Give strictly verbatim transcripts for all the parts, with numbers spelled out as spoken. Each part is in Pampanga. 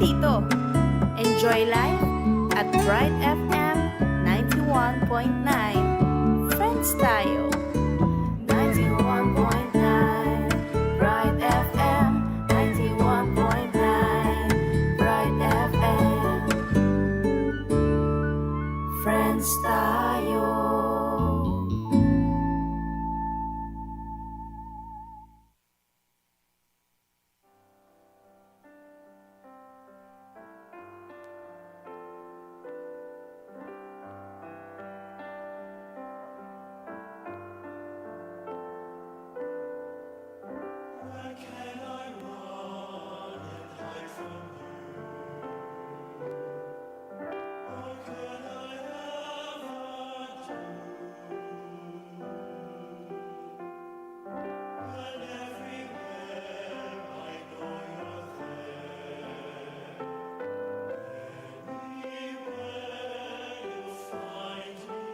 dito. Enjoy life at Bright F M ninety-one point nine. Friends tayo. Ninety-one point nine Bright F M, ninety-one point nine Bright F M. Friends tayo. Where can I run and hide from you? What could I ever do? When everywhere I know you're there, anywhere you'll find me.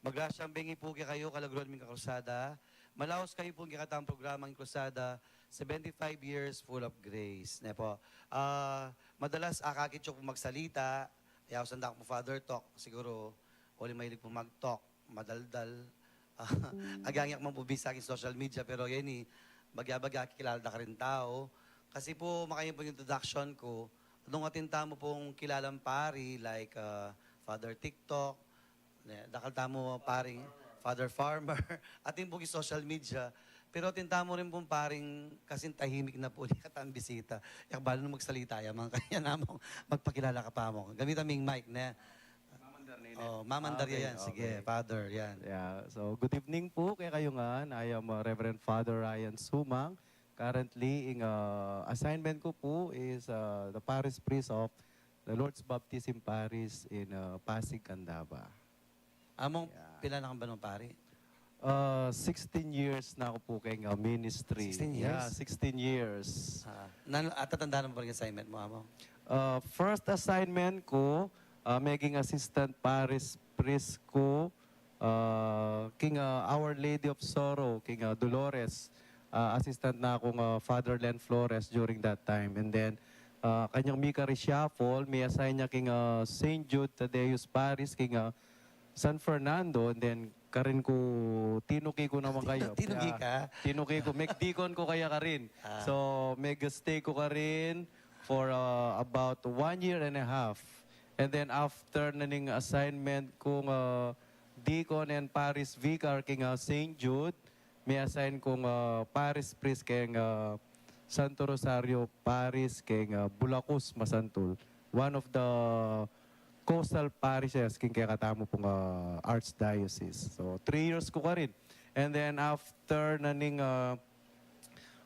Magrasyang bengi pu kekayu, kalugruan ming kakrusada. Malaus kayu pu king kekatang programang Krusada, seventy-five years full of grace. Ne po? Ah, madalas akakit yu pu magsalita, yaus anda ku pu Father Talk, siguru, uli mahilig pu mag-talk, madaldal. Ah, agyang yak man pu bisa king social media, pero yan i, bagya-bagya kikilala da karin tau. Kasi pu, makanyan pu ing introduction ku, nung atin tamu pung kilalang pari, like, ah, Father TikTok, ne, dakal tamu paring Father Farmer, atin pu king social media. Pero atin tamu rin pung paring kasing tahimik na pu, uli katang bisita. Yak balu nung magsalita ya, mga kanya namang magpakilala ka pa mu. Gamitan ming mic, ne? Mamandar na yun, eh. Oh, mamandar Okay, yan. Sige, okay. Father, yan. Yeah. So, good evening po kekayu ngan. I am, uh, Reverend Father Ryan Sumang. Currently, ing, uh, assignment ku pu is, uh, the parish priest of the Lord's Baptism Parish in, uh, Pasig, Candaba. Among, yeah, pila na kang banwang pari? Uh, sixteen years na ku pu keng, uh, ministry. Sixteen years? Yeah, sixteen years. Ah, nan-, atatandaan mu pa ring assignment mu, Among? Uh, first assignment ku, uh, meging assistant parish priest ku, uh, king, uh, Our Lady of Sorrow, king, uh, Dolores. Uh, assistant na kung, uh, Father Len Flores during that time. And then, uh, kanyang mika-reshuffle, mi-assign ya king, uh, Saint Jude Thaddeus Parish, king, uh, San Fernando, and then karin ku tinuki ku naman kaya. Tinuki ka? Tinuki ku. Meg-deacon ku kaya karin. Ah. So, meg-stay ku karin for, uh, about one year and a half. And then after na ning assignment kung, uh, deacon and parish vicar king, uh, Saint Jude, mi-assign kung, uh, parish priest keng, uh, Santo Rosario Parish keng, uh, Bulacus, Masantul. One of the coastal parishes king kekatamu pung, ah, archdiocese. So, three years ku karin. And then after na ning, ah,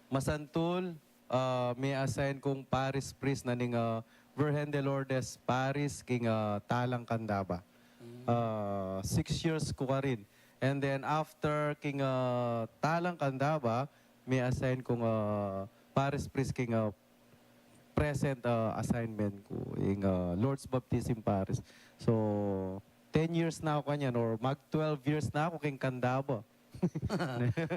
Masantul, ah, mi-assign kung parish priest na ning, ah, Virgen de Lourdes Parish king, ah, Talang, Candaba. Mm. Ah, six years ku karin. And then after king, ah, Talang, Candaba, mi-assign kung, ah, parish priest king, ah, present, ah, assignment ku, ing, ah, Lord's Baptism Parish. So, ten years na ku kanyan, or mag twelve years na ku king Candaba.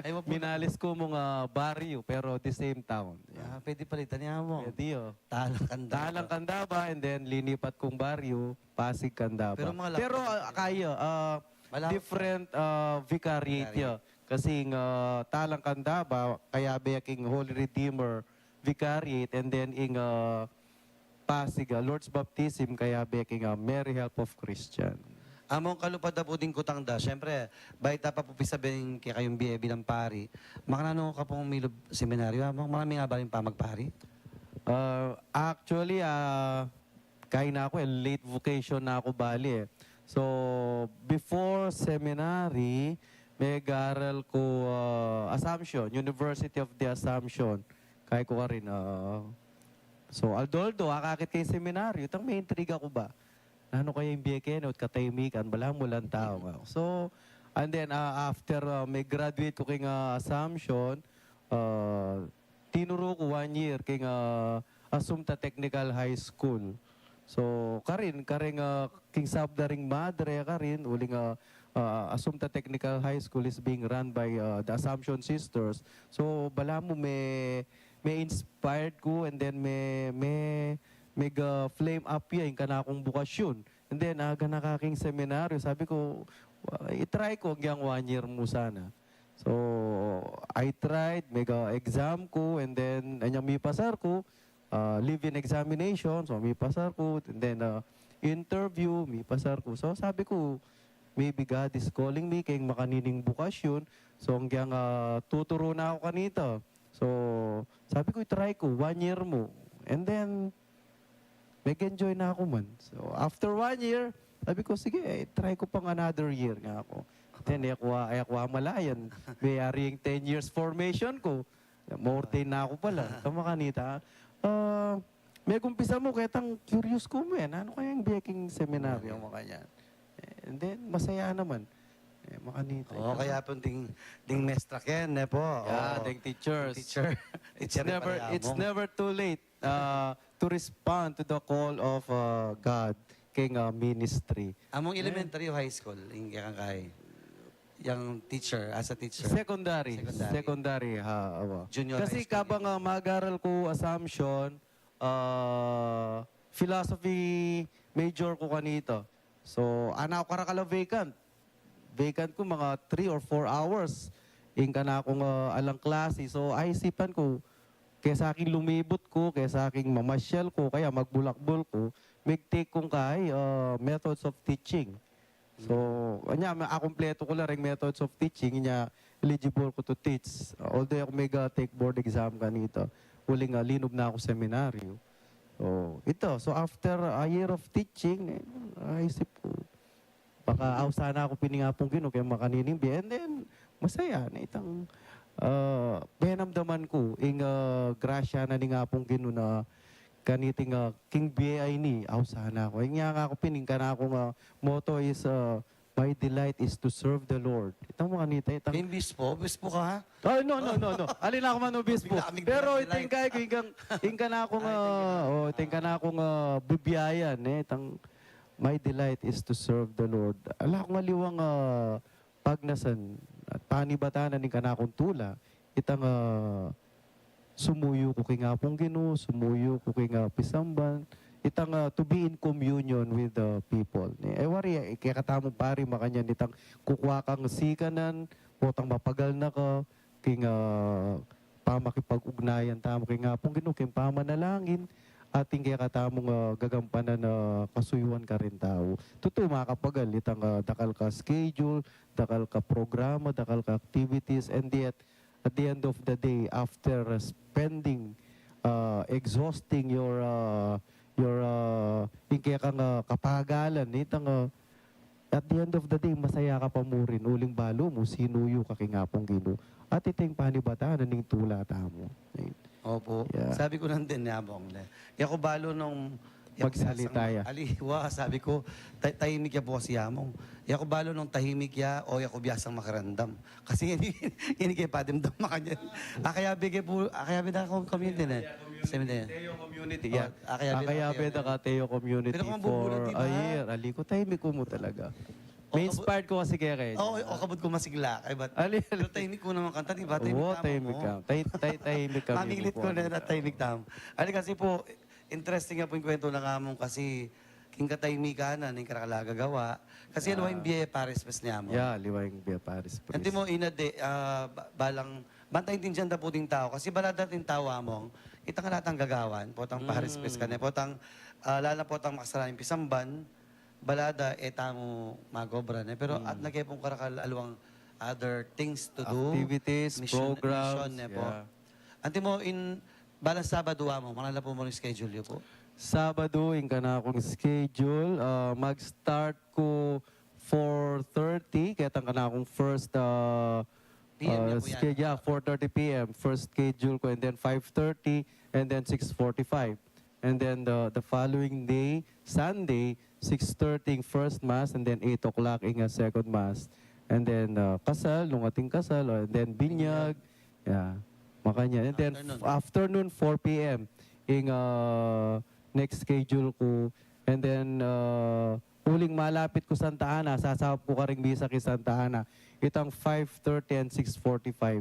Ay, wag mo na. Minalis ku mung, ah, baryo, pero the same town. Yeah. Ah, pwede palitan niya mo. Pwede, oh. Talang Candaba. Talang Candaba, and then linipat kung baryo, Pasig, Candaba. Pero mga Pero, ah, kaya, ah, Malawak. Different, ah, vicariate ya. Vicariate. Kasi ing, ah, Talang, Candaba, kayabe ya king Holy Redeemer Vicariate, and then ing, ah, Pasig, ah, Lord's Baptism, kayabe ya king, ah, Mary Help of Christian. Among, kalupad da pu ding kutang da, siyempre, bayu ta pa pu pisabi ing kekayung bie bilang pari, makananu ka pung milub seminaryo, Among? Marami nga ba ring pamagpari? Ah, actually, ah, Kaina ku, eh, late vocation na ku bale, eh. So, before seminary, megaral ku, ah, Assumption, University of the Assumption. Kaya ku karin, ah, so, although, although, akakit keng seminaryo, itang meintriga ku ba? Nanu kaya ing bie keni, ot katahimikan, balamu alang tau nga. So, and then, ah, after, ah, me-graduate ku keng, ah, Assumption, ah, tinuru ku one year king, ah, Assumpta Technical High School. So, karin, karin, ah, king sabla ring madre, karin, uling, ah, ah, Assumpta Technical High School is being run by, ah, the Assumption Sisters. So, balamu me, me-inspired ku, and then me, me, mega-flame up ya ing kanakung bukasyon. And then, ah, gana ka king seminaryo, sabi ku, "Ah, i-try ku, agyang one year mu sana." So, I tried, mega-exam ku, and then, anyang mipasar ku, ah, leave-in examination, so mipasar ku, and then, ah, interview, mipasar ku. So, sabi ku, "Maybe God is calling me keng makanining bukasyon." So, agyang, ah, tuturu na ku kanita. So, sabi ku, "I-try ku, one year mu." And then, nag-enjoy na ku man. So, after one year, sabi ku, "Sige, eh, try ku pang another year," nga ku. Then, e ku, e ku amalayan, meyari ing ten years formation ku. Ma-ordain na ku pala. Tama kanita, ah, megumpisa mu, ketang curious ku mu, eh, nanu kaya ing bie king seminaryo, makanyan. Eh, and then, masaya naman. Eh, makanita. Oo, kaya pung ding, ding mestra ken, ne po? Yeah, oo. Ding teachers. Teacher. It's never, it's never too late, uh, to respond to the call of, uh, God keng, uh, ministry. Among elementary o high school, ing kekang kai? yang teacher, as a teacher? Secondary. Secondary. Secondary, ha, awa. Junior high school. Kasi kabang, ah, mag-aral ku Assumption, ah, philosophy major ku kanita. So, ana ku karakal a vacant. Vacant ku mga three or four hours. Ing kanakung, ah, alang klase. So, aisipan ku, kesa king lumibut ku, kesa king mamasyal ku, kaya magbulakbul ku, mig-take kung kay, ah, methods of teaching. So, anya, ma-, akumpletu ku la ring methods of teaching, nya eligible ku to teach. Although aku mig-take board exam kanita, uling, ah, linub na ku seminaryo. So, ita. So, after a year of teaching, eh, aisip ku, baka ausan na ku pin ning Apung Ginu keng makanining bie. And then, masaya na itang, ah, penamdaman ku ing, ah, grasya na ning Apung Ginu na kaniting, ah, king bie a ini, ausan na ku. Ing nga ku pin, ing kanakung, ah, motto is, ah, "My delight is to serve the Lord." Itang makanita, itang... Ing bispo, bispo ka, ha? Oh, no, no, no, no. Alin aku man obispo. Bigla kaming... Pero bigla, iting kay ku, ing kang, ing kanakung, ah, oh, iting kanakung, ah, bibiayan, eh, itang, "My delight is to serve the Lord." Ala kung aliwang, ah, pagnasan at panibatan ning kanakung tula, itang, ah, sumuyu ku king Apung Ginu, sumuyu ku king, ah, pisamban, itang, ah, to be in communion with the people. E wari, eh, kekatamung pari makanyan itang kukua kang sikanan, potang mapagal na ka, king, ah, pamakipag-ugnayan tamu king Apung Ginu, king pamanalangin, atin kekatamung, ah, gagampanan a kasuyuan karing tau. Tutu, makapagal itang, ah, dakal ka schedule, dakal ka programa, dakal ka activities, and yet, at the end of the day, after, ah, spending, ah, exhausting your, ah, your, ah, ing kekang, ah, kapagalan, itang, ah, at the end of the day, masaya ka pa mu rin, uling balu mu, sinuyu ka king Apung Ginu. At ita ing panibatan ning tula tamu. Opo. Yeah. Sabi ku nandin, Among, ne. Yaku balu nung, yaku... Magsalita ya. Aliwa, sabi ku, ta-, tahimik ya pu kasi, Among. Yaku balu nung tahimik ya o yaku biasang makiramdam. Kasi ini, ini ke padimdam makanyan. Akayabe ke pu, akayabe da ka community, ne? Community. Seminary. Teo community, yeah. Akayabe da ka Teo community for a year. Pero kung mabubulo, di ba? Ali ku, tahimik ku mu talaga. May inspired ku kasi kaya kaya. Oo, o, kabud ku masigla. Ay, ba't? Ali, ali. Pero tahimik ku naman kanta, di ba? Tahimik tamu. Tahimik ka. Tahi-, tahi-, tahimik kami. Mamilit ku na, tahimik tamu. Ali kasi pu, interesting ya pu ing kwentu nang Among kasi king katahimikan na ning karakal a gagawa. Kasi aliwa ing bie paris pres ni Among. Yeah, aliwa ing bie paris pres. Antimo, ina de, ah, ba-, balang, bantay intindian da pu ding tau. Kasi bala dating tau, Among, itang alatang gagawan, potang paris pres ka ne, potang, ah, lala potang makasarang pisamban, bala da, e tamu magobra ne. Pero at na ke pung karakal aliwang other things to do. Activities, programs, mission ne pu. Antimo, in, balang Sabadu, Among, mananu la pu ing schedule yu pu? Sabadu, ing kanakung schedule, ah, mag-start ku four thirty, ketang kanakung first, ah, P M na pu yan. Schedule, yeah, four thirty P M, first schedule ku, and then five thirty, and then six forty-five. And then the, the following day, Sunday, six thirty ing first mass, and then eight o'clock ing, ah, second mass. And then, ah, kasal, nung ating kasal, and then binyag. Yeah. Makanyan. And then afternoon, four P M ing, ah, next schedule ku. And then, ah, uling malapit ku Santa Ana, sasaup ku karing misa king Santa Ana. Itang five thirty and six forty-five,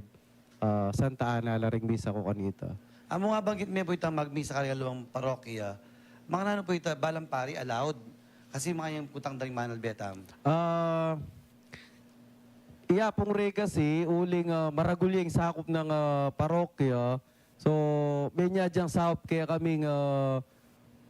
ah, Santa Ana la ring misa ku kanita. Among, nabanggit me pu itang magmisa karing aliwang parokya, mananu pu ita, balang pari allowed? Kasi makanyan kutang da ring manalbe tamu. Ah, iya pung re kasi, uling, ah, maragul ya ing sakup nang, ah, parokya. So, menya dyang saup kekaming, ah,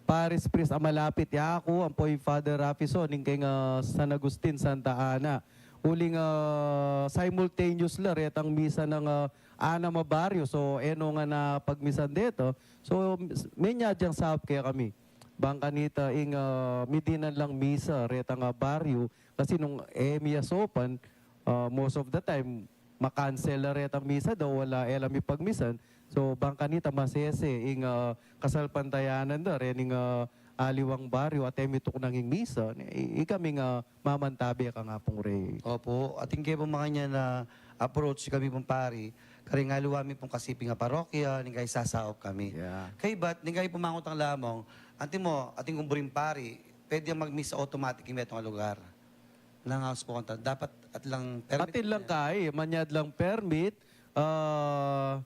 parish priest a malapit. Yaku, ampo i Father Raffison, ing keng, ah, San Agustin, Santa Ana. Uling, ah, simultaneous la retang misa nang, ah, anam a baryo. So, e no ngan a pagmisan deta. So, menya dyang saup kekami. Bang kanita ing, ah, midinan lang misa retang, ah, baryo. Kasi nung e mi asaupan, ah, most of the time, ma-cancel la retang misa da, wala, e la mipagmisan. So, bang kanita masese ing, ah, kasalpantayanan da rening, ah, aliwang baryo at e mi tuknang ing misa, i-, ikaming, ah, mamantabe kang Apung Rey. Opo, atin ke pung makanyan a approach kami pung pari, karing aliwa mi pung kasiping a parokya, ning kay sasaup kami. Yeah. Kaybat, ning kay pung mangutang la, Among, antimo, atin kung buring pari, pwede yang magmisa automatic ing metung a lugar. Nangaus ku kanta, dapat At lang permit. Atin lang kaya, manyad lang permit, ah,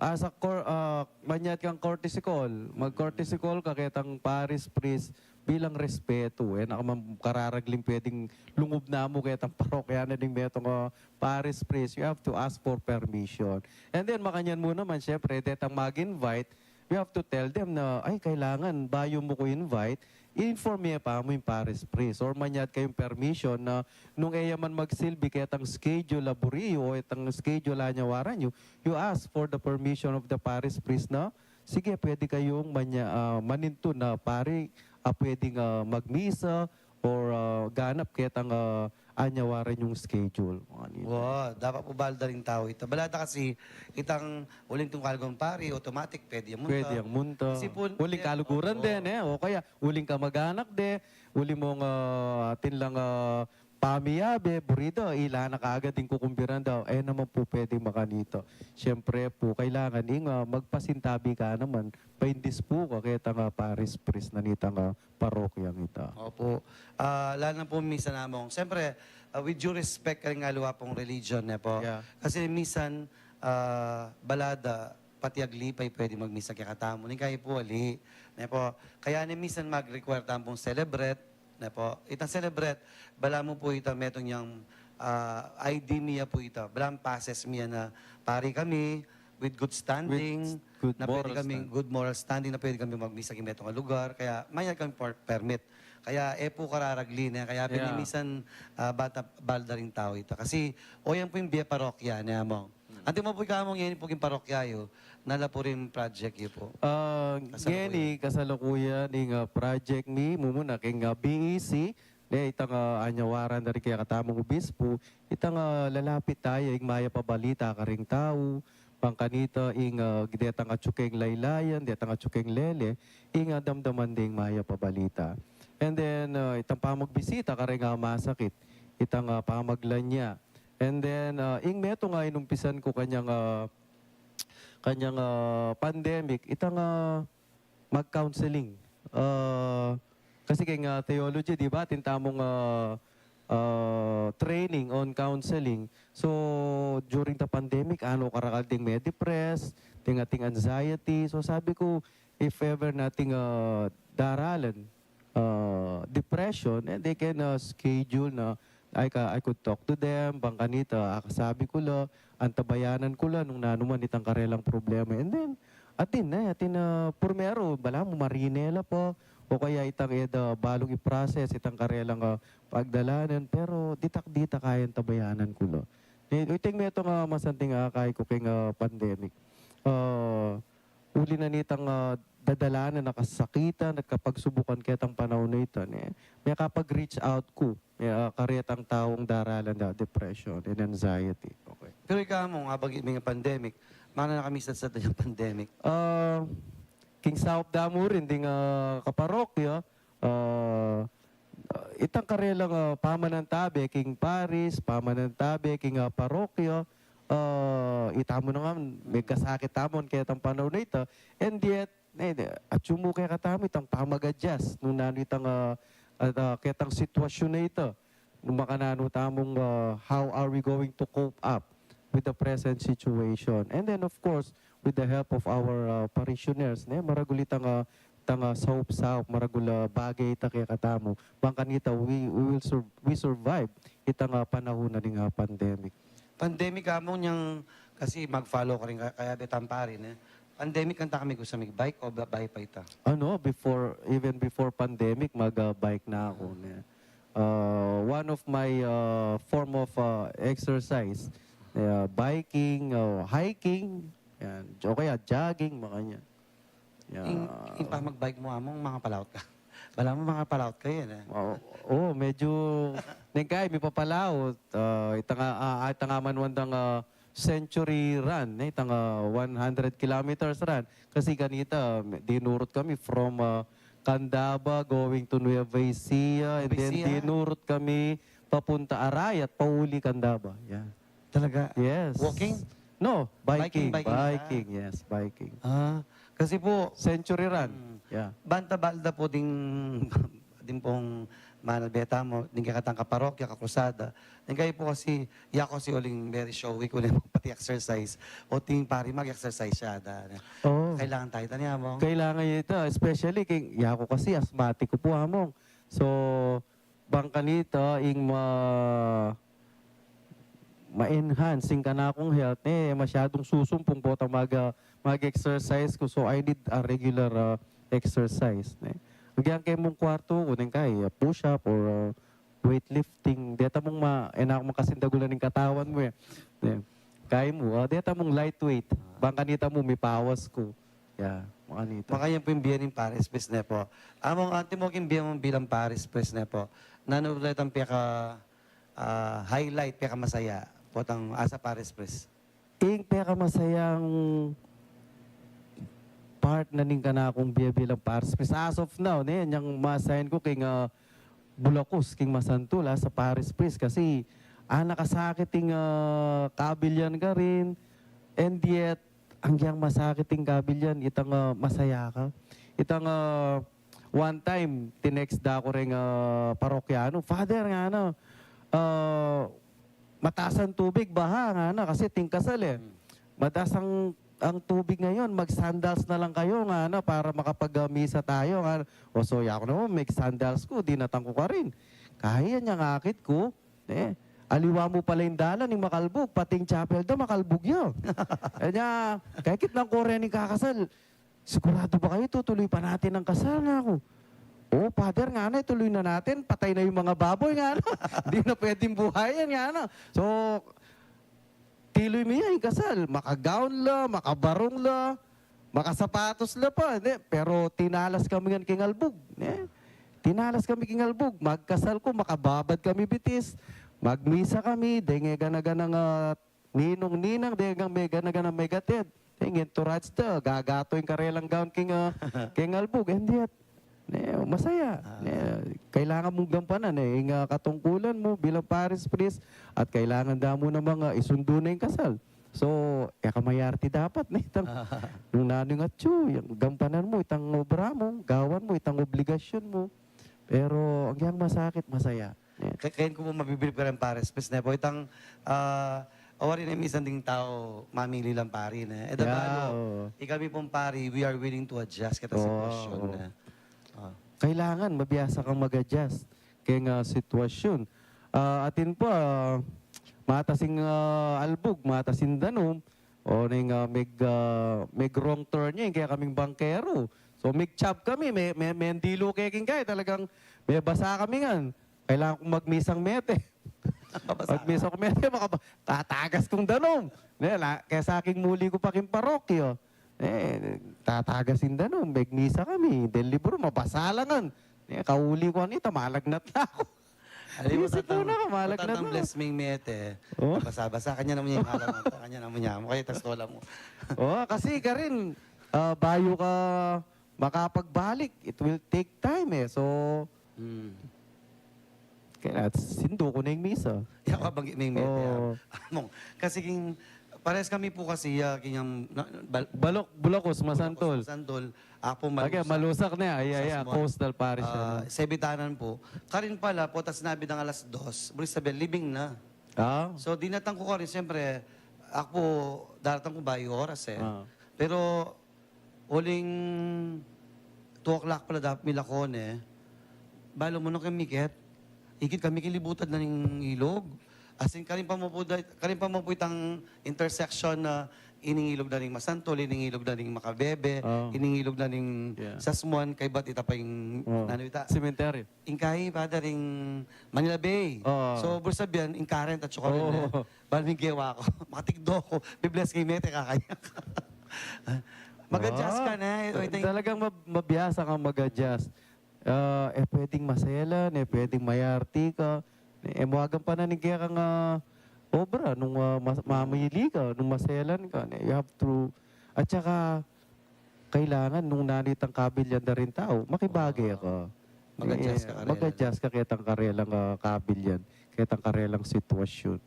as a cor-, ah, manyad kang courtesy call. Mag-courtesy call ka ketang parish priest bilang respetu. E na ka man kararagling pwedeng lungub na mu ketang parokya na ding metung a parish priest. You have to ask for permission. And then, makanyan mu naman, syempre, detang mag-invite, you have to tell them na, "Ay, kailangan, bayu mu ku invite, i-inform ye pa mu ing parish priest, or manyad kayung permission na nung e ya man magsilbi ketang schedule a buri yu o itang schedule a anyawaran yu, you ask for the permission of the parish priest na, sige, pwede kayung manya-, ah, manintun na pari a pwedeng, ah, magmisa or, ah, ganap ketang, ah, anyawaran yung schedule." Mga nito. Wa, dapat pu balda ring tau ita. Balada kasi itang uling tungkal kung pari, automatic, pwede yang munta. Pwede yang munta. Kasi pu, uling kaluguran de, ne? O kaya, uling kamag-anak de, uli mung, ah, atin lang, ah, pamiyabe, buri da, ila na kagad ing kukumbiran da. E naman pu pwedeng makanita. Siyempre pu, kailangan ing, ah, magpasintabi ka naman, paindispu ka ketang, ah, parish priest na nitang, ah, parokyang ita. Opo. Ah, lalo na pu minsan, Among. Siyempre, ah, with due respect karing aliwa pung religion, ne po? Yeah. Kasi minsan, ah, balada, pati agli pa i pwede magmisa kekatamu. Ning kayi pu ali, ne po? Kaya ne minsan mag-require tamu pung celebrate, ne po? Itang celebrate, balamu pu itang metung yang, ah, I D mi ya pu ita. Balamu passes mi ya na pari kami, with good standing, with good moral standing, na pwede kami, good moral standing, na pwede kami magmisa king metung a lugar. Kaya, mayad kami per-, permit. Kaya, e pu kararagli, ne? Kaya, yeah, piniminsan, ah, bata, balda ring tau ita. Kasi, o yan pu ing bie parokya, ne, Among? Hmm. Anti mo pu ika, Among, yan pu ing parokya yu, na la pu ring project yu pu. Ah, kasalukuyan. Ngeni, kasalukuyan, ing, ah, project mi, mumuna, king, ah, B E C, ne, itang, ah, anyawaran da ring kekatamung obispo, itang, ah, lalapit taya ing mayap a balita karing tau, bang kanita ing, ah, detang atsu keng laylayan, detang atsu keng lele, ing, ah, damdaman deng mayap a balita. And then, ah, itang pamagbisita karing, ah, masakit, itang, ah, pamaglanya. And then, ah, ing metung a inumpisan ku kanyang, ah, kanyang, ah, pandemic, itang, ah, mag-counseling. Ah, kasi keng, ah, theology, di ba, atin tamung, ah, ah, training on counseling. So, during the pandemic, ano, karakal ding me-depress, ding ating anxiety. So, sabi ku, if ever nating, ah, daralan, ah, depression, and they can, ah, schedule na I ca-, I could talk to them, bang kanita, ah, kasabi ku la, antabayanan ku la nung nanu man itang karelang problema. And then, atin na, atin na, primero, balamu marine la pa, o kaya itang e da balung i-process itang karelang, ah, pagdalanan, pero ditak-ditak kaya antabayanan ku la. Ni, iti ing metung a masanting akay ku keng, ah, pandemic. Ah, uli na nitang, ah, dadalanan a kasakitan at kapagsubukan ketang panaun a ita, ne, mekapag-reach out ku, me-, ah, karetang taung daralan da depression and anxiety. Okay. Pero ika, Among, abang ing pandemic, mana na kami sa, sa pandemic? Ah, king saup da mu rin ding, ah, kaparokya, ah, itang karelang, ah, pamanantabe king parish, pamanantabe king, ah, parokya, ah, ita mu na nga, megkasakit tamu ketang panaun a ita, and yet, ne, ne, atsu mu kekatamu itang pamag-adjust nung nanu itang, ah, at, ah, ketang sitwasyun a ita. Nung makananu tamung, ah, how are we going to cope up with the present situation? And then, of course, with the help of our, ah, parishioners, ne, maragul itang, ah, itang, ah, saup-saup, maragul a bagay ita kekatamu. Bang kanita, we, we will sur-, we survive itang, ah, panahun na ning, ah, pandemic. Pandemic, Among, nyang, kasi mag-follow ka rin ka-, kaya betang pari, ne? Pandemic, kanta kami ku sa mig-bike o ba-, bike pa ita? Ano, before, even before pandemic, mag, ah, bike na aku, ne? Ah, one of my, ah, form of, ah, exercise, ah, biking, ah, hiking, yan. O kaya jogging, mga yan. Yan. Ing, ing pamag-bike mu, Among, makapalaut ka. Balamu makapalaut ka yan, eh. Oo, oo, medyo, neng kaya, mipapalaut, ah, itang, ah, ah, itang manuan dang, ah, Century Run, eh, itang, ah, one hundred kilometers run. Kasi kanita, dinurut kami from, ah, Candaba going to Nueva Ecija, and then Nueva Ecija, dinurut kami papunta Arayat, pauli Candaba. Yeah. Talaga? Yes. Walking? No, biking, biking, biking, ah. Biking, yes, biking. Ah, kasi po, Century Run. Mm. Yeah. Banta balda po ding, ding pong manalbe tamu, ning kekatang kaparokya, kakrusada. Ning kayi pu kasi, yaku kasi uling very showy ku ne pati exercise. O, ing pari mag-exercise ya da, ne. Oo. Kailangan tayu, tani, Among? Kailangan ita, especially king, yaku kasi asthmatic ku pu, Among. So, bang kanita, ing ma-, ma-enhance ing kanakung health, ne, masyadung susumpung potang mag-, ah, mag-exercise ku. So, I need a regular, ah, exercise, ne. Agyang kemung kwartu ku, ning kayi, ah, push-up or, ah, weightlifting. Deta mung ma-, e na ku makasindagulan ing katawan mu, e. Ne. Kayi mu, ah, deta mung lightweight. Bang kanita mu, mipawas ku. Ya, makanita. Makanyan pu ing bie ning Paris Priest, ne po. Among, anti mo king bie mung bilang Paris Priest, ne po. Nanu pu itang peka, ah, highlight, pekamasaya potang as a Paris Priest? Ing pekamasayang part na ning kanakung bie bilang Paris Priest as of now, ne, nyang ma-assign ku king, ah, Bulakus, king Masantul, as a Paris Priest, kasi, ah, nakasakit ing, ah, kabilyan karin, and yet, agyang masakit ing kabilyan, itang, ah, masaya ka. Itang, ah, one time, tinext da ku reng, ah, parokyanu, "Father," ngana, ah, "mataas ang tubig, baha," ngana, kasi ating kasal, e. Hmm. "Mataas ang, ang tubig ngayon, mag-sandals na lang kayo," ngana, "para makapag-misa tayo," ngana. O, so, yaku naman, meg-sandals ku, dinatang ku karin. Kayi, anya, akit ku, e, aliwa mu pala ing dalan, ing makalbug, pati ing chapel da, makalbug ya. Anya, kekit nang kore ning kakasal, "Sigurado ba kayo tutuloy pa natin ang kasal?" ngaku. "O, Father," ngana, "ituloy na natin. Patay na yung mga baboy," ngana. "Hindi na pwedeng buhayin," ngana. So, tiloy mi ya ing kasal. Maka-gown la, maka-barong la, makasapatos la pa, ne? Pero tinalas kami ngan king albug, ne? Tinalas kami king albug. Magkasal ku, makababad kami bitis. Magmisa kami, deng e gana-ganang, ah, ninong, ninang, deng e gana-ganang megatid. Deng entourage da, gagato ing karelang gown king, ah, king albug. And yet, ne, masaya. Ah. Ne, kailangan mung gampanan, e, ing, ah, katungkulan mu bilang Paris Priest, at kailangan da mu namang, ah, isundu na ing kasal. So, e ka mayarte dapat, ne, itang, nung nanu ing atsu, yang gampanan mu, itang obra mu, gawan mu, itang obligasyon mu. Pero, agyang masakit, masaya. Ke-, ken ku pu mabibilib kareng Paris Priest, ne po, itang, ah, wari ne minsan ding tau mamili lang pari, ne. E da balu, ikami pung pari, we are willing to adjust keta sitwasyun, ne. Ah. Kailangan mabiasa kang mag-adjust keng, ah, sitwasyun. Ah, atin pa, ah, matas ing, ah, albug, matas ing danum, o ning, ah, meg-, ah, meg-wrong turn ya ing kekaming bangkero. So, meg-chop kami, me-, me-, mendilu ke king kay, talagang mebasa kami ngan. Kailangan kung magmisang mete. Magmisa ku mete, makaba-, tatagas kung danum. Ne, la-, kesa king muli ku pa king parokya. Ne, tatagas ing danum, megmisa kami. Deng libru, mabasa la ngan. Ne, kauli ku anita, malagnat na ku. Alam mo, isip ku tatang, na, malagnat tatang na. Bless ming mete. O. Basa-basa, kanya naman yung alam mo. Kanya naman yung, kaya tas ko lang mo. O, kasi karin, ah, bayu ka makapagbalik, it will take time, e. So, kaya sindu ku na ing misa. Yaku, abanggit ming mete, ah. O. Among, kasi king, pares kami pu kasi, ah, king, ah, na, bal-, Balok, Bulakus, Masantul. Masantul. Aku, Malusak. Malusak na, ay, ay, Sasmuan. Coastal parish, ah, ano. Sebitanan pu. Karin pala, pota sinabi dang alas dos, buri sabi, libing na. Ah. So, dinatang ku karin, siyempre, aku, daratang ku bayu oras, e. Ah. Pero, uling two o'clock pala dapat milako ne. Balu mu, nung kami mikit, ikit kami king libutad na ning ilug. As in, karin pa mu pu da-, karin pa mu pu itang intersection na ining ilug na ning Masantul, ining ilug na ning Makabebe, o, ining ilug na ning, yeah, Sasmuan, kaybat ita pa ing, o, nanu ita? Cemetery. Ing kayi, Father, ing Manila Bay. Oo. So, buri sabian, ing current at saka rin, e. Bali, ing gewa ku, makatigdo ku, bibless kay mete, kakanya. Mag-adjust ka na, e. Oo. Talagang mab-, mabiasa kang mag-adjust. Ah, e pwedeng maselan, e pwedeng mayarte ka. E, e mu agampanan ing kekang, ah, obra, nung, ah, mas-, mamili ka, nung maselan ka. Ne, you have to, at saka, kailangan nung nanu itang kabilyan da ring tau, makibage ka. Mag-adjust ka karela. Mag-adjust ka ketang karelang, ah, kabilyan, ketang karelang sitwasyun.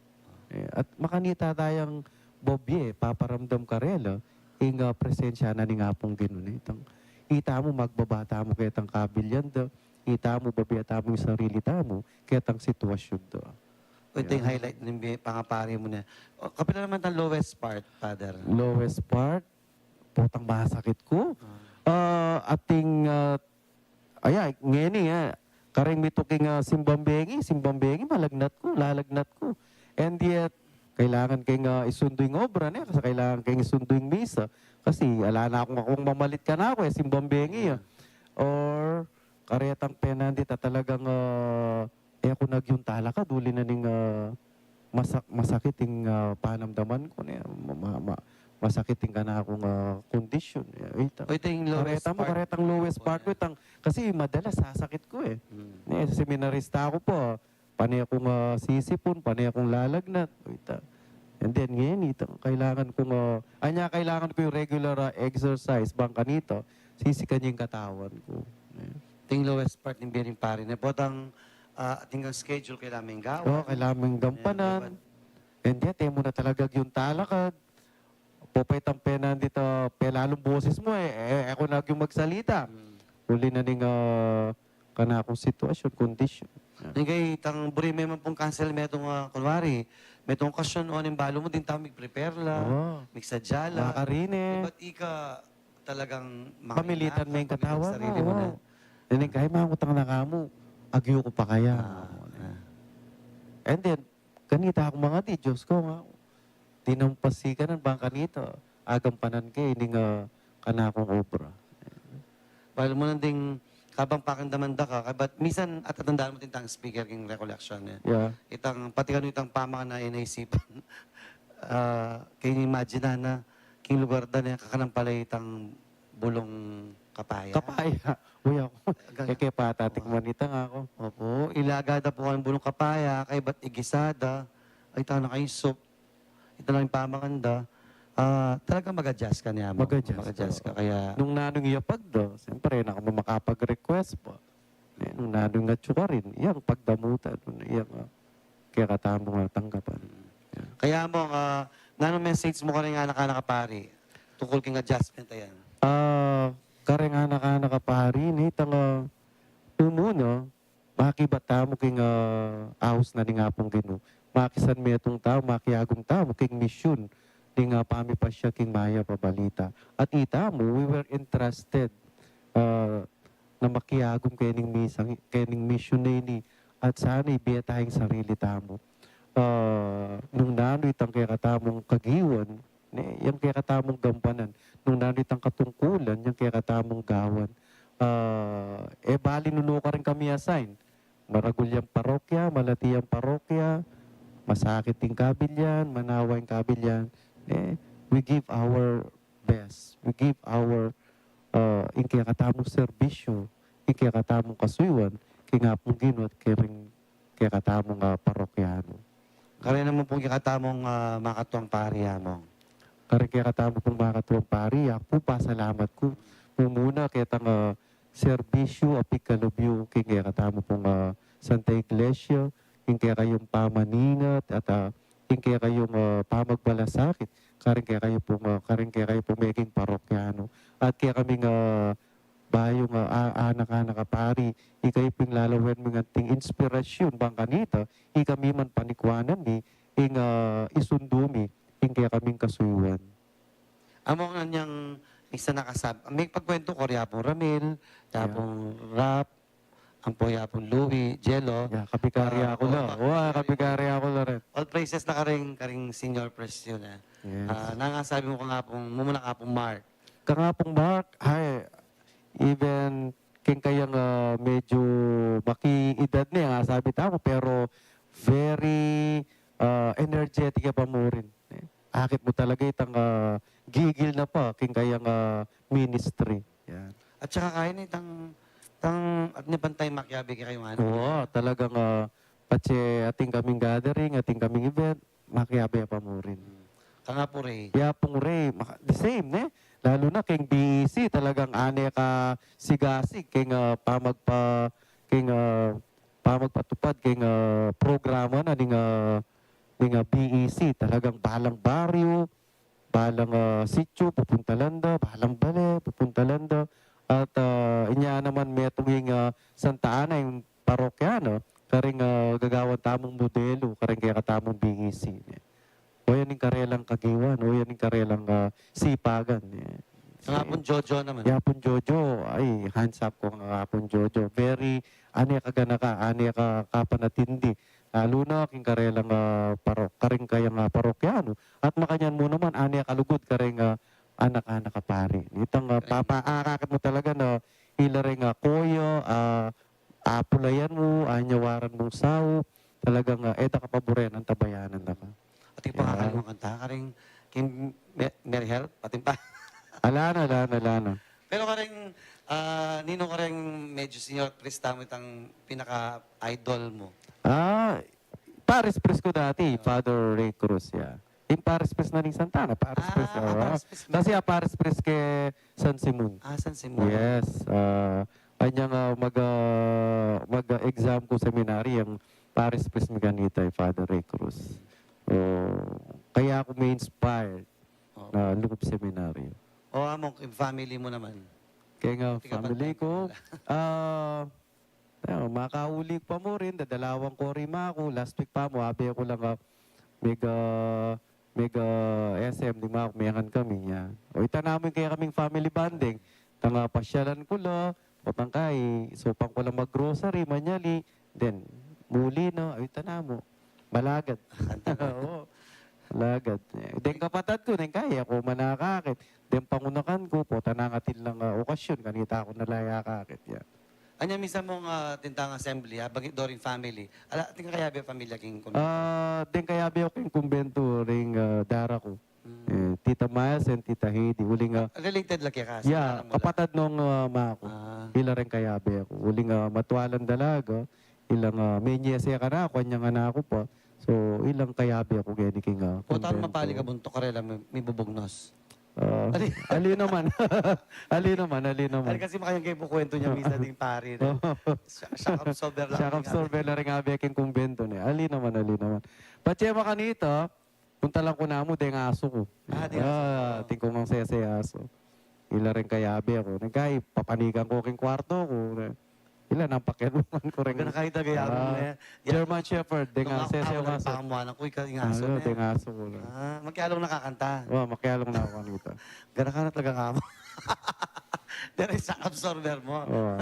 E, at makanita tayang bobie, paparamdam karela, ing, ah, presensya na ning Apung Ginu, ne. Itang, ita mu, magbabata mu ketang kabilyan da, itamu, babie tamu ing sarili tamu ketang sitwasyun da. O, ita ing highlight ning bi-, pangapari mu na. O, kapilan naman itang lowest part, Father? Lowest part, potang masakit ku. Ah, ating, ah, aya, ngeni, ah, kareng mitu king, ah, simbang bengi, simbang bengi, malagnat ku, lalagnat ku. And yet, kailangan keng, ah, isundu ing obra, ne? Kasi kailangan keng isundu ing misa. Kasi ala na kung akung mamalit kanaku, e, simbang bengi, ah. Or, karetang penandit a talagang, ah, e ku na agyung talakad, uli na ning, ah, masak-, masakit ing, ah, panamdaman ku, ne, ma-, ma-, ma-, masakit ing kanakung, ah, kondisyon. E, ita. O, ita ing lowest part. Kareta mu, karetang lowest part ku, itang, kasi madalas sasakit ku, e. Hmm. Ne, seminarista ku pa, pane kung, ah, sisipun, pane kung lalagnat, o, ita. And then, ngeni, ita, kailangan kung, ah, anya kailangan ku ing regular, ah, exercise, bang kanita, sisikan ya ing katawan ku. Ne. Ita ing lowest part ning bie ning pari, ne, potang, ah, atin kang schedule, kailangan meng gawan. O, kailangan meng gampanan. And yet, e mu na talaga agyung talakad. Popaitan penandit a pelalung boses mu, e, e, e ku na agyung magsalita. Hmm. Uli na ning, ah, kanakung sitwasyun, kondisyon. Ning kay itang buri me man pung cancel metung, ah, kunwari, metung okasyon, o, ning balu mu, ding tau mig-prepare la, migsadya la. Makarine. Ibat ika talagang pamilitan me ing katawan mu, sarili mu na. Ning kay mangutang na ka mu, agyu ku pa kaya. Ah, ah. And then, kanita kung mangadi, Diyos ku, nga, dinampasi ka nan bang kanita, agampanan ke ining, ah, kanakung obra. Balu mu nang ding kabang pakiramdaman da ka, kabat minsan atatandaan mu itang speaker king recollection, e. Yeah. Itang, pati kanu itang pamangan a e na isipan. Ah, king imagine na, king lugar da ne, kakanan pala itang bulung kapaya. Kapaya. Uy, aku. Ga-, e ke pa tatikman ita, nga aku. Opo, ilaga da pu kang bulung kapaya, kaybat igisa da, ay, tana kaybat soup. Ita na ing pamangan da. Ah, talagang mag-adjust ka ne, amo. Mag-adjust ka. Mag-adjust ka, oo. Kaya nung nanung iyapag da, siyempre, e na ka makapag-request pa. E, nung nanung atsu karin, yang pagdamutan, yang, ah, kekatamung tanggapan. Kaya amo, ah, nanung message mu kareng anak-anak a pari tungkul king adjustment a yan? Ah, kareng anak-anak a pari, ne, itang, ah, mumuna, makibat tamu king, ah, aus na ning Apung Ginu. Makisan metung tamu, makiagum tamu king misyun ning, ah, pamipasya king mayap a balita. At itamu, we were entrusted, ah, na makiagum kening misang, kening misyun a ini, at sana ibie ta ing sarili tamu. Ah, nung nanu itang kekatamung kagiwan, ne, yang kekatamung gampanan, nung nanu itang katungkulan, yang kekatamung gawan. Ah, e bali nunu karin kami assign. Maragul yang parokya, malati yang parokya, masakit ing kabilyan, manawa ing kabilyan, ne, we give our best. We give our, ah, ing kekatamung serbisyu, ing kekatamung kasuyuan, king Apung Ginu at kering kekatamung, ah, parokyanu. Karin naman pung kekatamung, ah, makatuang pari, Among. Karing kekatamu pung makatuang pari, aku pu pasalamat ku mumuna ketang, ah, serbisyu a pigkalub yu king kekatamu pung, ah, Santa Iglesia, king kekayung pamaningat, at, ah, king kekayung, ah, pamagmalasakit karing kekayu pung, ah, karing kekayu pung meging parokyanu. At kekaming, ah, bayu nga, ah, anak-anak a pari, ikayu pung lalawen ming anting inspirasyun bang kanita, ikami man panikuanan mi, ing, ah, isundu mi ing kekaming kasuyuan. Among anyang minsan nakasab-, mipagkwentu ku, ya pung Ramil, ya pung Rap, ampo ya pung Louie, Jello. Ya, kabikarya ku la. Wa, kabikarya ku la rin. All praises na karing, karing senior presidency na. Yes. Ah, nangasabi mu kang Apung, mumuna kang Apung Mark. Kang Apung Mark, ay, even king kayang, ah, medyu makiedad ne, ah, sabi tamu, pero very, ah, energetic ya pa mu rin. Eh, akit mu talaga itang, ah, gigil na pa king kayang, ah, ministry. Yan. At saka kaya ne itang, itang, at ne pantay makiabe kekayu, ano? Oo, talagang, ah, patse atin kaming gathering, atin kaming event, makiabe ya pa mu rin. Hmm. Kang Apu Ray. Ya pung Ray, maka-, the same, ne? Lalu na king B E C, talagang ane ka sigasig king, ah, pamagpa-, king, ah, pamagpatupad king, ah, programa na ning, ah, ning, ah, B E C. Talagang balang baryu, balang, ah, sityu, pupuntalan da, balang bale, pupuntalan da. At, ah, inya naman metung ing, ah, Santa Ana, ing parokya, no? Karing, ah, gagawan tamung modelu, karing kekatamung B E C, ne. O yan ing karelang kagiwan, o yan ing karelang, ah, sipagan, ne. Kang Apung Jojo naman. I Apung Jojo, ay, hands up ku kang Apung Jojo. Very, ane ka ganaka, ane ka kapanatindi. Lalu na king karelang, ah, parok-, karing kayang, ah, parokya, no? At makanyan mu naman, ane ka lugud karing, ah, anak-anak a pari. Itang, ah, papaakakit mu talaga na ila ring, ah, koya, ah, apulayan mu, anyawaran mung saup, talagang, ah, e da ka paburen, antabayanan da ka. At ing pangakalungan kanta, karing, king Me-, Mary Help, atin pa. Ala na, ala na, ala na. Pero karing, ah, ninu karing medyo senior priest tamu itang pinaka-idol mu? Ah, parish priest ku dati, Father Ray Cruz, ya. Ing parish priest na ning Santa Ana, parish priest, ah, parish priest. Kasi, ah, parish priest ke San Simon. Ah, San Simon. Yes, ah, anyang, ah, mag, ah, mag, ah, exam ku seminary, ing parish priest mi kanita, i Father Ray Cruz. O, kaya ku ma-inspire na lugud seminaryo. O, among family mu naman? Keng family ku, ah, Ayan, makauli ku pa mu rin, dadalawan ku rin maku. Last week pa mu, abe ku lang, ah, mega, mega S M, ding maku, mengan kami, ya. O, ita namu ing kekaming family bonding. Tanga pasyalan ku la, o tangka, isupan ku la mag-grocery, manyali. Then, muli na, o, ita namu. Malagad. Oo. Malagad. Deng kapatad ku, deng kaya ku manakakit. Deng pangunakan ku, pota nang atin lang, ah, okasyon, kanita ku na la akakit, ya. Anya minsan mung, ah, tintang assembly, ah, bangit do ring family. Ala, atin ka kayabe a pamilya king kumbento? Ah, deng kayabe ku king kumbento, ring, ah, dara ku. Hmm. Eh, Tita Miles and Tita Heidi. Uling, ah, related la keka? Ya, kapatad nung, ah, ama ku. Ah. Ila ring kayabe ku. Uling, ah, matwalan dalaga. Ilang, ah, menyese kanaku, anyang anak ku pa. So, ilang kayabe ku keni king, ah, kumbento. Potang mapali ka buntuk, karela mi-, mibubugnos. Ah, ali naman. Ali naman, ali naman. Ay, kasi makanyang kaya kukwento niya minsan ding pari, ne? Shock absorber lang. Shock absorber lang ring abe king kumbento, ne. Ali naman, ali naman. Patse makanita, punta lang ku namu, deng asu ku. Ah, deng asu. Ah, atin kung ang sese asu. Ila ring kayabe ku. Nagkay, papanigan ku king kwarto ku, ne. Ila nang pakialungan ku ring, ah, German Shepherd, deng asu. Deng asu ku, ika, ing asu, ne? Deng asu ku, ne. Ah, makialung na kakanta. Wa, makialung na ku kanita. Gana ka na talaga nga mu. Dere sa absorber mu. Wa.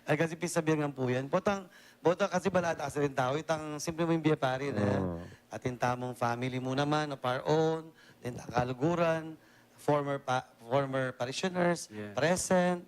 Ay, kasi pisabihan nga pu yan. Potang, potang kasi balata kasi ring tau, itang simple mu ing bie pari, ne? Oo. Atin tamung family mu naman, of our own, then kaluguran, former pa-, former parishioners, present,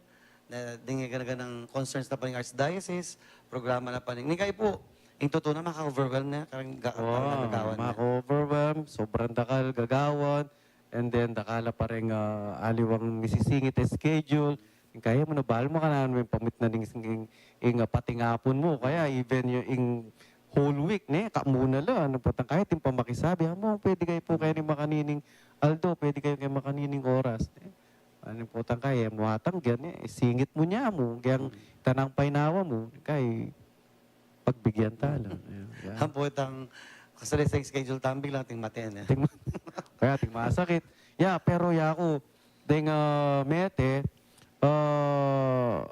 na ding gana-ganang concerns na pa ning Archdiocese, programa na pa ning, ning kayu pu, ing tutu na maka-overwhelm na, kareng ga-, kareng gagawan na. Maka-overwhelm, sobrang dakal, gagawan, and then dakal la pa ring, ah, aliwang misisingit a schedule, ing kaya mu na balu mu kananu ing pamitnan ing, ing, ing, ah, patingapun mu, kaya even yung ing whole week, ne, kamuna la, anu, potang kaya atin pa makisabi, "Amu, pwede kayu pu keni makanining aldo, pwede kayu keni makanining oras," ne? Anu, potang kaya, e mu atanggian, e, singit mu nya mu, geng tanang painawa mu, kay pagbigyan ta la. Ayan, ayan. Ampo itang kasali sa schedule tambik lang, atin mate, ne? Atin ma-, kaya atin masakit. Ya, pero yaku, deng, ah, mete, ah,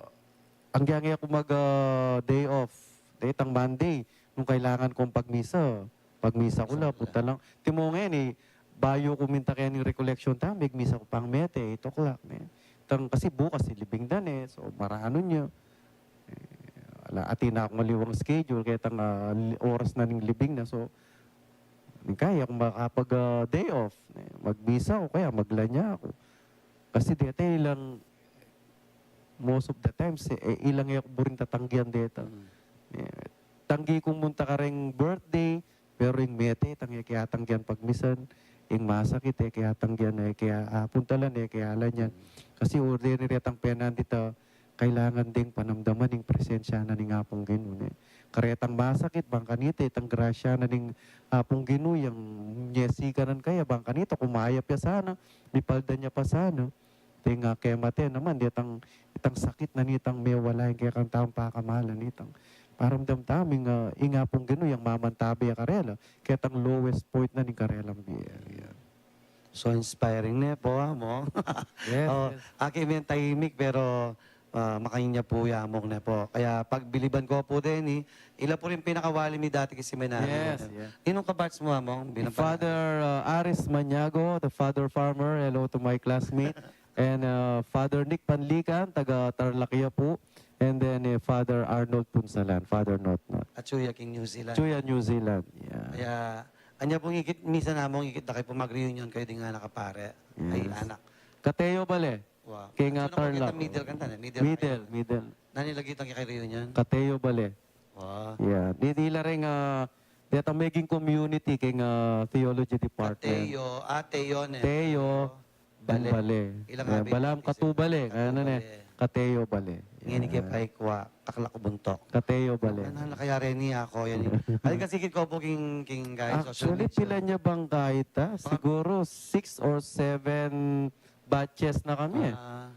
anggiang e ku mag, ah, day off. Deng itang Monday, nung kailangan kung pagmisa, pagmisa ku la, punta lang. Timong e, ni, bayu ku minta keni recollection ta, megmisa ku pang mete, eight o'clock, ne. Tang, kasi bukas, ilibing da, ne. So, maranu nya. E, ala, atin na kung aliwang schedule, kaya tang, ah, li-, oras na ning libing na. So, ning kaya kung makapag, ah, day off, ne, magmisa ku, kaya maglanya ku. Kasi deta ilang, most of the times, e, ilang e ku buring tatanggian deta. Mm. E, tanggi kung munta kareng birthday, pero ing mete, tang e ke atanggian pagmisan, ing masakit, e ke atanggian, e ke a-, apuntalan, e ke alanyan. Mm. Kasi ordinary retang penan dita, kailangan ding panamdaman ing presensya na ning Apung Ginu, ne. Karetang masakit, bang kanita, itang grasya na ning Apung Ginu, yang nyesiganan kaya, bang kanita, kumayap ya sana, mipaldan ya pa sana. Deng, ah, kemate naman, detang, itang sakit na nitang mewala ing kekang taung pakamalan nitang. Paramdam tamu ing, ah, ing Apung Ginu yang mamantabe ya karela, ketang lowest point na ning karelang bie. Yan. So inspiring ne pu, Among. Yes, oh, yes. Aki mi tahimik, pero, ah, makanyan pu ya, Among, ne pu. Kaya pagbiliban ku pu deni, ila pu rin pinakawali mi dati king seminaryo, yes, ne. Yeah. Ninung kabatch mu, Among? Binabala. Father, uh, Aris Maniago, the Father Farmer, hello to my classmate. And, uh, Father Nick Panlican, taga Tarlac ya pu. And then, eh, Father Arnold Punsalan, Father Notnot. At siya king New Zealand. Siya New Zealand, yeah. Kaya, anya pung ikit, minsan, Among, ikit da kayu pu, mag-reunion kayu ding anak a pari. Yes. Ay, anak. Kateo bale. Wow. King, ah, Tarlac. Middle kanta, ne? Middle, middle. Nanu ing lagyu tang kaya reunion? Kateo bale. Wow. Yeah. Di, di la rin, ah, di ata maging community king, ah, theology department. Kateo, ah, Teo, ne? Teo. Bale. Bale. Ilang, yeah, abi, balam katu bale. Katu bale. Ano ne? Kateo bale. Ngeni ke, yeah, pay kwa, taklak buntok. Kateo bale. Ano na kaya rin niya ako, yan eh. Ay, kasi ikit ku pu king, king guys, social media. Actually, pila ne bang kaita? Siguro six or seven batches na kami, eh. Ah.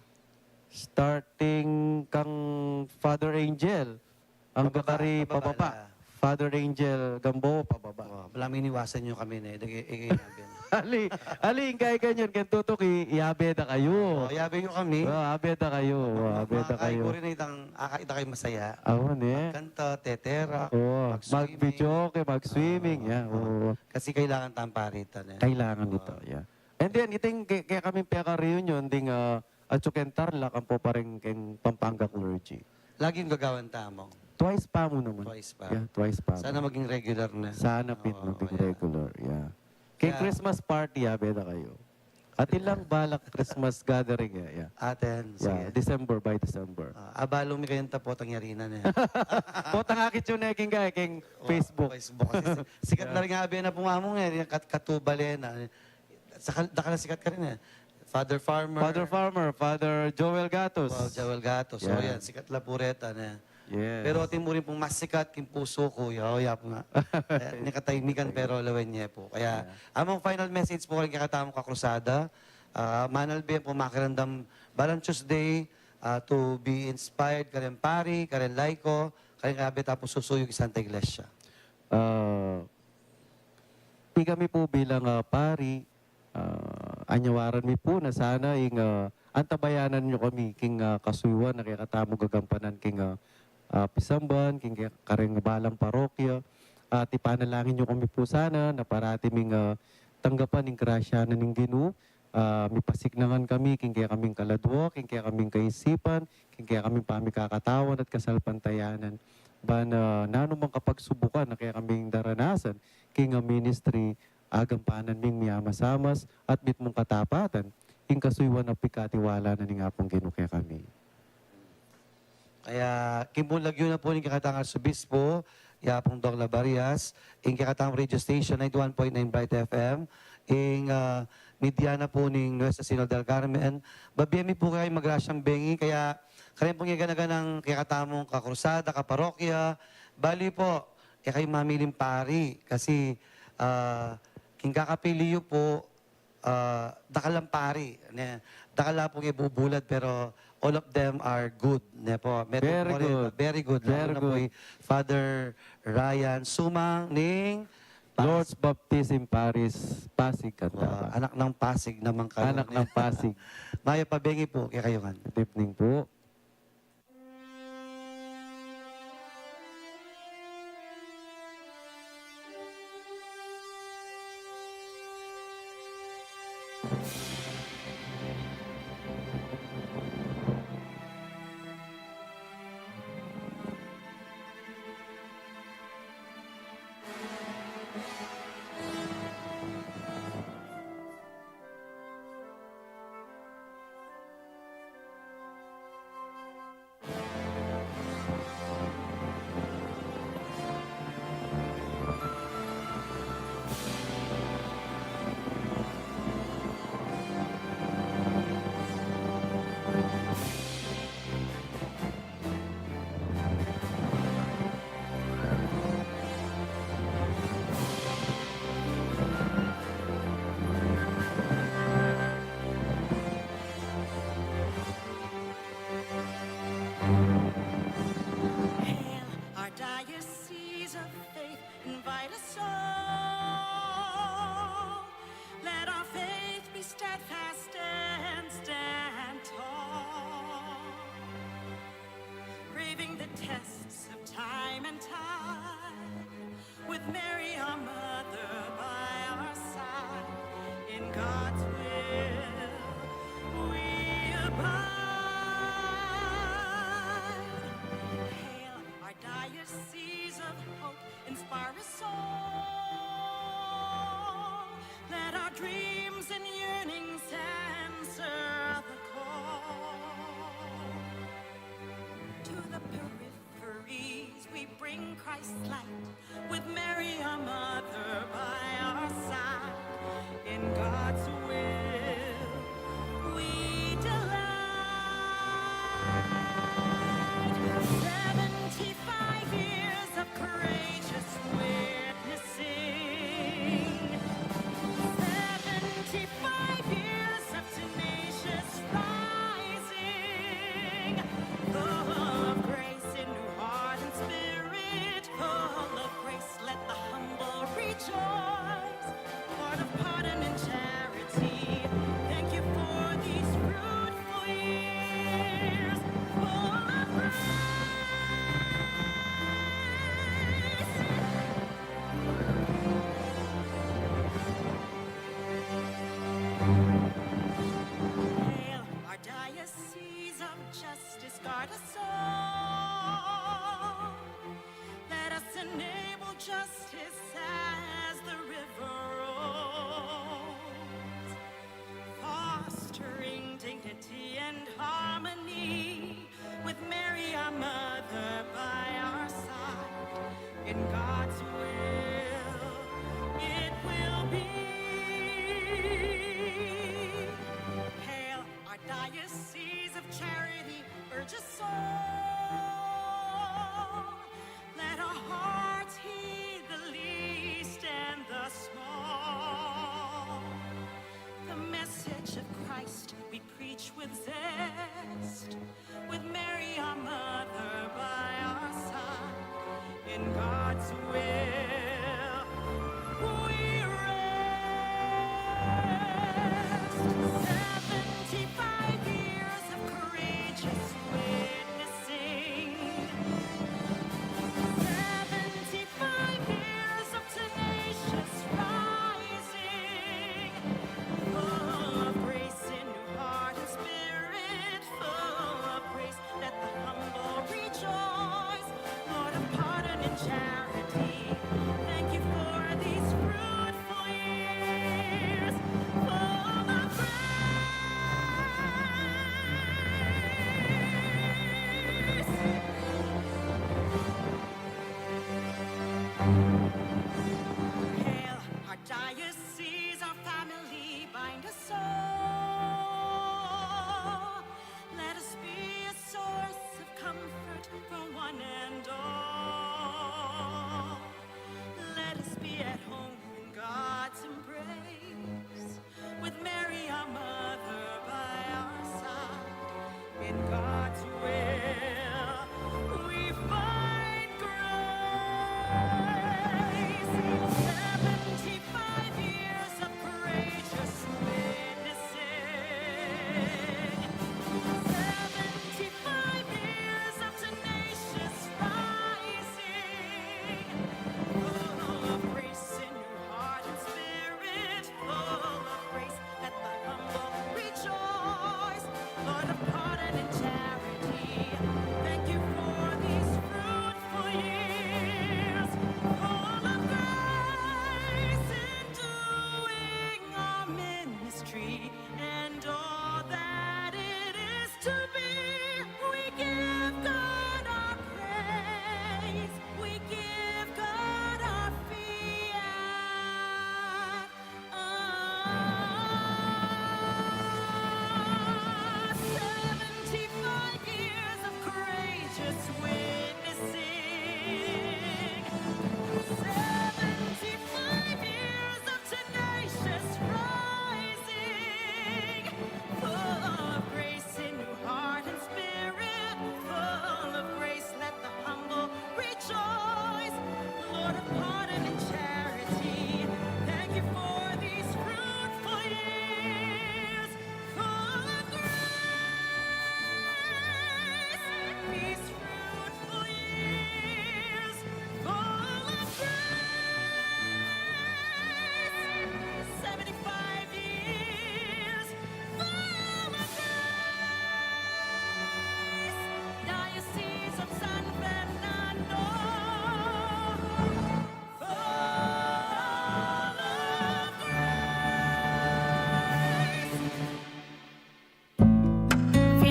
Starting kang Father Angel. Ang pababa, gabari pababa pababa la. Father Angel Gambo, pababa. Oh, balamu iniwasan yu kami, ne. Dagi, i-, i-, ali, ali, ing kaya ganyan, keng tutuki, i-, iabe da kayu. Oh, iabe yu kami. Oh, abe da kayu. Oh, ma-, abe da kayu. Makakaigo rin itang, aka-, ita kayu masaya. Awan, eh. Magkanta, tetera, oh, mag-swimming. Mag-videoke, mag-swimming, ah, yeah, ah, oh. Kasi kailangan tang pari ta, ne. Kailangan ito, yeah. And then, iting ke-, kaya kaming peka-reunion, ding, ah, at saka king Tarlac, ampo pa rin king Pampanga Clergy. Lagi yung gagawan ta, Among? Twice pa mu naman. Twice pa. Yeah, twice pa mu. Sana maging regular na. Sana pin maging regular, yeah. Oo, yeah. King Christmas party, abe da kayu. At ilang balak Christmas gathering, yeah, yeah. Atin, yeah, sige. December, by December. Ah, abalu mi kayung ta potang yari na, ne. Potang akit yu ne king, king Facebook. Facebook. Kasi si-, sikat na rin nga, abe na pu, Among, eh, kat-, katubale na. Saka, dakal a sikat karin, eh. Father Farmer. Father Farmer, Father Joel Gatos. Father Joel Gatos. So, yeah, yan, sikat la pu reta, ne. Yes. Pero atin mu rin pung mas sikat king pusu ku, ya, ya pu nga. Eh, ini katahimikan, pero lawen ye pu. Kaya, yeah, Among, final message pu karing kekatamung kakrusada, ah, manalbe pu makiramdam balang Tuesday, ah, to be inspired, karing pari, karing laiko, karing abe ta pung susuyu king Santa Iglesia. Ah, ikami pu bilang, ah, pari, ah, anyawaran mi pu na sana ing, ah, antabayanan yu kami king, ah, kasuyuan a kekatamung gagampanan king, ah, ah, pisamban, king ke-, karing balang parokya. At ipanalangin yu kami pu sana na parati ming, ah, tanggapan ing grasya na ning Ginu, ah, mipasiknangan kami king kekaming kaladwa, king kekaming kaisipan, king kekaming pamikakatawan at kasalpantayanan. Ban, ah, nanu mang kapagsubukan a kekaming daranasan king, ah, ministry, agampanan ming miamasamas at mitmung katapatan ing kasuyuan a pikatiwala na ning Apung Ginu kekami. Kaya, king pung lagyu na pu ning kekatang Arsobispo, ya pung Doc Labarias, ing kekatang radio station, ninety-one point nine Bright F M, ing, ah, media na pu ning Nuestra Señora del Carmen, babie mi pu kekayu magrasyang bengi, kaya, karin pung gana-ganang kekatamung kakrusada, kaparokya, bali pu, e kayu mamiling pari, kasi, ah, king kakapili yu pu, ah, dakal lang pari, ne, dakal lang pung ibubulad, pero all of them are good, ne pu. Very good. Very good. Lalo na pu i Father Ryan Sumang ning Pas- Lord's Baptism Parish, Pasig, Cantaban. Wow, anak ng Pasig naman kayu, ne? Anak ng Pasig. Mayap a bengi pu kekayu ngan. Good evening pu. Hail, our diocese of faith, invite us all. Let our faith be God's will we abide. Hail our diocese of hope, inspire us all. Let our dreams and yearnings answer the call. To the peripheries we bring Christ's light, with Mary our mother by our side. In God's will we delight. Seventy-five years of courageous witnessing, seventy-five years of tenacious rising, full of grace in new heart and spirit, full of grace, let the humble rejoice. Lord of pardon and charity, thank you for these fruitful years, full of grace. Hail our diocese of justice, guard us all. Let us enable justice as the river rolls, fostering dignity and harmony, with Mary our mother by our side. In God's will it will be. Hail our diocese of charity, urge us all. Let our hearts heed the least and the small. The message of Christ we preach with zest, with Mary our mother by our side. In God's will we rest. Seventy-five years of courageous witnessing, seventy-five years of tenacious rising, full of grace in new heart and spirit, full of grace, let the humble rejoice. Lord of pardon and charity,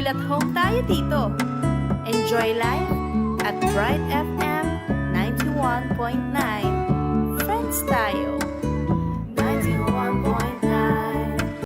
At home tayo dito. Enjoy life at Bright F M ninety-one point nine. Friends tayo.